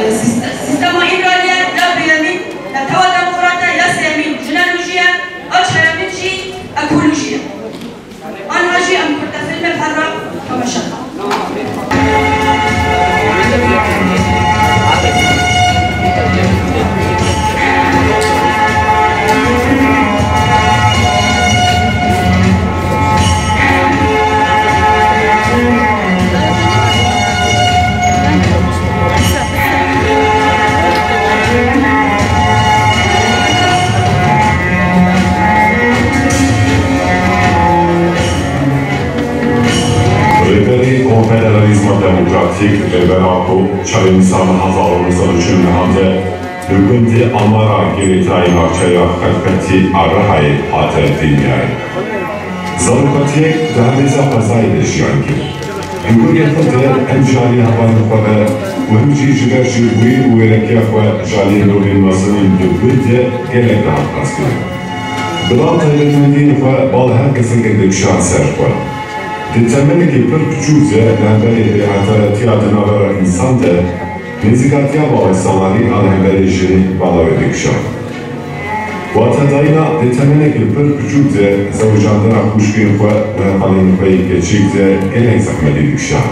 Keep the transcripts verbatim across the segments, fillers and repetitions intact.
Sîste-, sîstema Îmraliye ya duyemîn, netewa demokrat e, ya sêyemîn jî ekolojî ye, ekolojî ye. Anha jî em kurtefîlmek her ra temaşe dikin. Rêberê Konfederalîzma Demokratîk, Enver Apo, çarê Nîsanê hezar û neh sed û çil û neh de li gundê Amara girêdayî navçeya Xelfetî a Rihayê hate dinyayê. Zarokatiyek di hevêza qezayê de jiyan kir. Di gundê xwe de hem ji alî hevalên xwe ve û hem jî ji ber jêbûyî û wêrekiya xwe ji alî mirovên mezin ên di gund de gelek dihat paskirin. Bila taybetmendiyên xwe bal her kesek dikişand ser xwe. Di temenekî pir piçûk de li hemberî bêedaletiya di navbera însan de nêzîkatiya bala salanî a li hemberî jinê bala wê dikişand. Watedayîna di temenekî pir piçûk de zewicandina xwişkên xwe û hevalên xwe yê keçik de gelek zehmetî dikişand.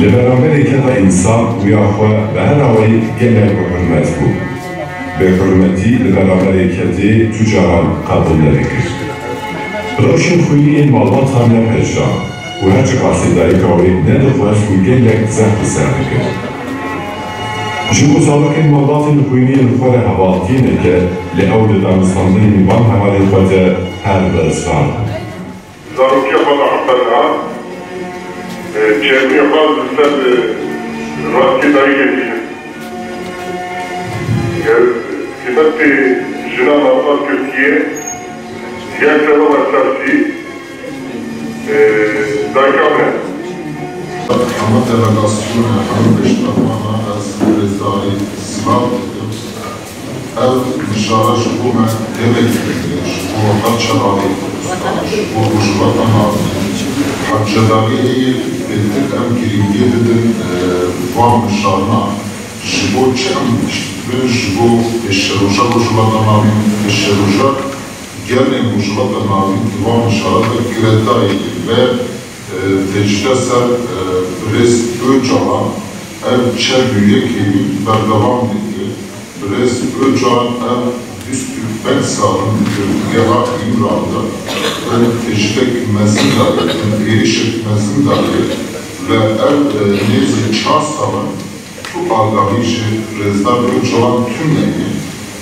Li beramberê keda însan wîya xwe bi her awayî gelek bi hurmet bû. Bêhurmetî li beramberê kedê tu caran qebûl nedikir. Rewşên xwînî yên malbatan nepejirand û her çiqasî dayika wê nedixwest û gelek zehf li ser dikir. Ji bo zarokên malbatên xwînî yên xwe re hevaltiyê neke, lê ew di danûstandinên van hevalên xwe de her berisvan bû. Zarokiya xwe da hember niha, e, çermî xwe li ser, e, rastiyê dayikê dîne. Ger qîmetê jina navdar Tirkiyê yek seba esaskî, e, dayika me. Hemû delegasyonê, hemû pêşnavana ez rêzdarî silav dikim. Ev mijara ji bo me gelek girîng e, ji bo her çaxê Kurdistan, ji bo Rojhilata Navîn. Hevcedarî heye, bêtir em girîngiyê bidin, e, van mijarana, ji bo çi em tişt dibin, ji bo pêşeroja Rojhilata Navîn, pêşeroja gelên Rojhilata Navîn di van mijara de girêdayî ve, e, têkçe ser, e, birêz Ocalan ev çel û yekê wî berdewam dike. Birêz Ocalan ev bîst û pênc sal in di girtîgeha Îmralî de, ew têkçeyek mezin daye, ew êrişek mezin daye, lê ev, e, nêzî çar sal in tu agahî ji rêzdar Ocalan tune ye.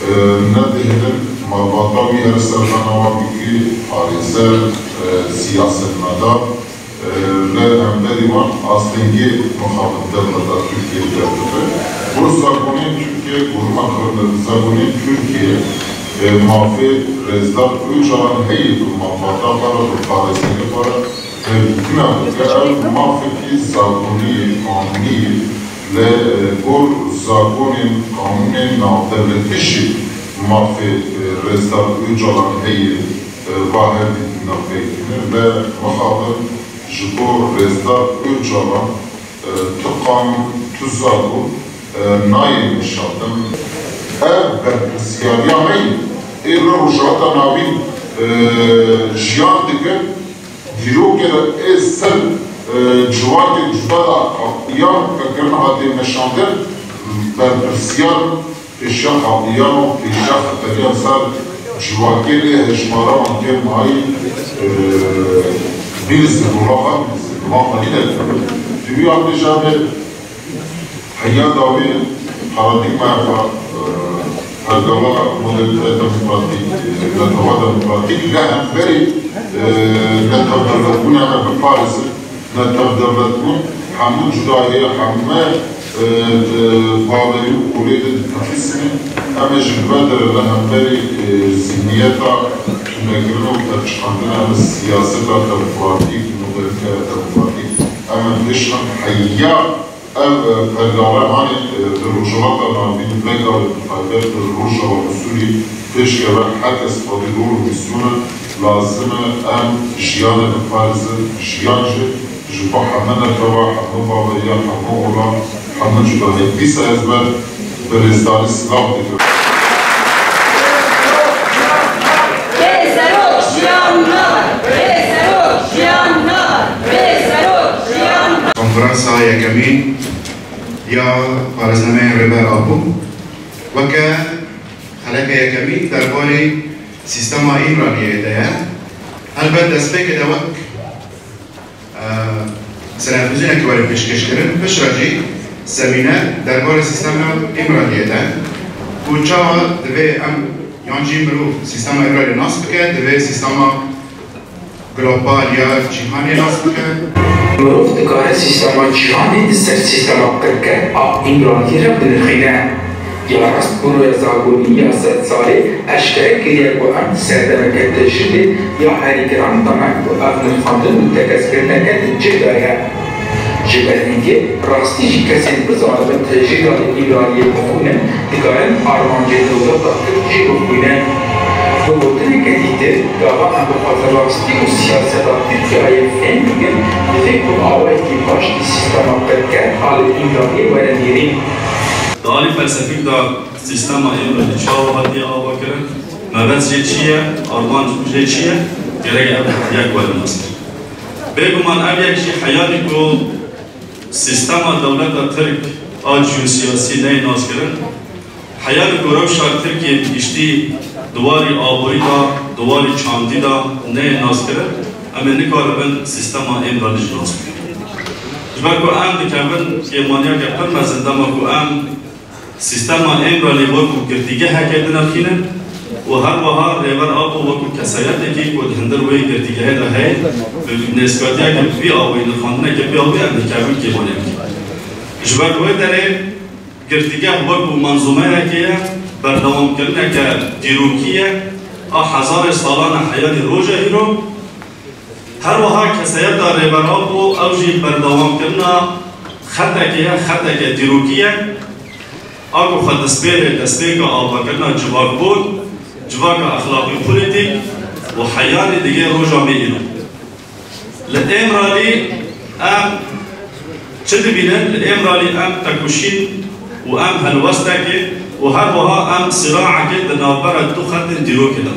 E, ne dihêlin malbata wî here serdana wan bikirî, parêzer, e, siyasetmedar, e, li hemberî wan astengiyê mixabin dewleta Tirkiyê derdixe. Bo zagonên Tirkiyê, gorima zagonên Tirkiyê, e, mafê rêzdar Ocalan heye ku malbata xwe re, ku parêzerê xwe re hevdîtina bike. Ev mafekî zagonî ye, qanûnî ye. Li gor zagonên, qanûnên navdewletî jî mafê, e, rêzdar Ocalan heye, e, va hevdîtina pêk tîne. Lê mixabin ji bo rêzdar Ocalan, e, tu qanûn, tu zagon, e, nayê meşandin. Ev berpirsiyariya me ye. Ê re Rojhilata Navîn, e, jiyan dike. Dîrokê re ê ser, e, civakê cuda de qetlîam, qetlîam hatiye meşandin, berpirsiyar pêşiya qetlîam û pêşiya xeteriya ser civakê lê hejmara wan kêm mayî, e, bîn zîndola xwe, bîn zîndola xwe nî derkeve. Di wî an de jî em ê Heya dawî paradîgmaya xwe, e, pergala modernîteya demokratîk, e, netewa demokratîk li hemberî, e, netewdewletbûna me biparêzin. Netewdewletbûn hemû cudahiyê, hemû, e, e, bawerî û olê de diteqîsînin. Em ê ji li ber de re li hemberî, e, zîhniyeta tunekirin û tevçiqandina siyaseta demokratîk, modernîteya demokratîk, em ê pêş xin heya Ev, e, pergale hanê, e, li Rojhilata Navîn, ne gavê bi taybet li Rojava li Sûrî pêşkeve, her kes xwedî rol û mîsyon e, lazim e em jiyanê biparêzin, jiyan jî ji bo heme netewa, heme baweriya, heme ola, Hemû ciwanê dîsa ez ber bi rêzdar silav dikim. Bê serok jiyan nabe, bê serok jiyan nabe, bê serok jiyan nabe. Konferansa yekemîn ya parêznameyên Rêber Apo weke xeleke yekemîn derbarê sîstema Îmraliyê de ye. Helbet destpêkê de wek Sênatozînekî were pêşkêşkirin, piştre jî semîner derbarê sîstema Îmraliyê de ku çawa divê em yan jî mirov sîstema Îmraliyê nas bike, divê sîstema global ya cîhanê nas bike. Mirov dikare sîstema cîhanê di ser sîstema qirker a Îmraliyê re binirxîne. Ya rast ku rêya zagonî ya sed salî eşkere kiriye ku em di serdemeke tecrîdê ya herî giran de ne ku ev nirxandin û tekez kirineke di cih de ye. Ji ber hingê rastî jî kesên bizanibin tecrîda li Îmraliyê bixwînin, dikarin armancên dewleta Tirk jî bixwînin. Bi gotineke dîtir, gava em bixwazin rastî û siyaseta Tirkiyeyê fêm bikin, divê ku awayekî baş li sîstema qirker a li Îmraliyê were nêrîn. Di alî felsefîk de sîstema Îmralî çawa hatiye avakirin? Mebest jê çi ye? Armanc jê çi ye? Gerek ev yek were naskirin. Bêguman ev yek jî heyalî ku sîstema dewleta Tirk a ciyosiyasî neyê naskirin, heyalî ku rewşa Tirkiyê bi giştî di warî aborî de, di warî çandî de neyê naskirin, em ê nikaribin sîstema Îmralî jî nas bikin. Ji ber ku em dikevin kêmaniyeke pir mezin dema ku em sîstema Îmralî wekî girtîgeheke dinirxînin û her wiha Rêber Apo wekî kesayetekî ku di hundir wê girtîgehê de heye, bi nêzîkatiyeke bi vî awayî, nirxandineke vî awayî em dikevin kêmaniyekê. Ji ber wê derê girtîgeh wekî menzûmeyekê ye, berdewamkirineke dîrokî ye a hezarê salan e heyalî roja îro. Her wiha kesayeta Rêber Apo ew jî berdewamkirina xetekê ye, xeteke dîrokî ye, a ku xwe dispêre destpêka avakirina civakbûn, civaka exlaqî û polîtîk û heyalî digê roja me îro. Li Îmralî em çi dibînin? Li Îmralî em tekoşîn û em helwestekê û her wiha em siraekê di navbera du xetên dîrokê de.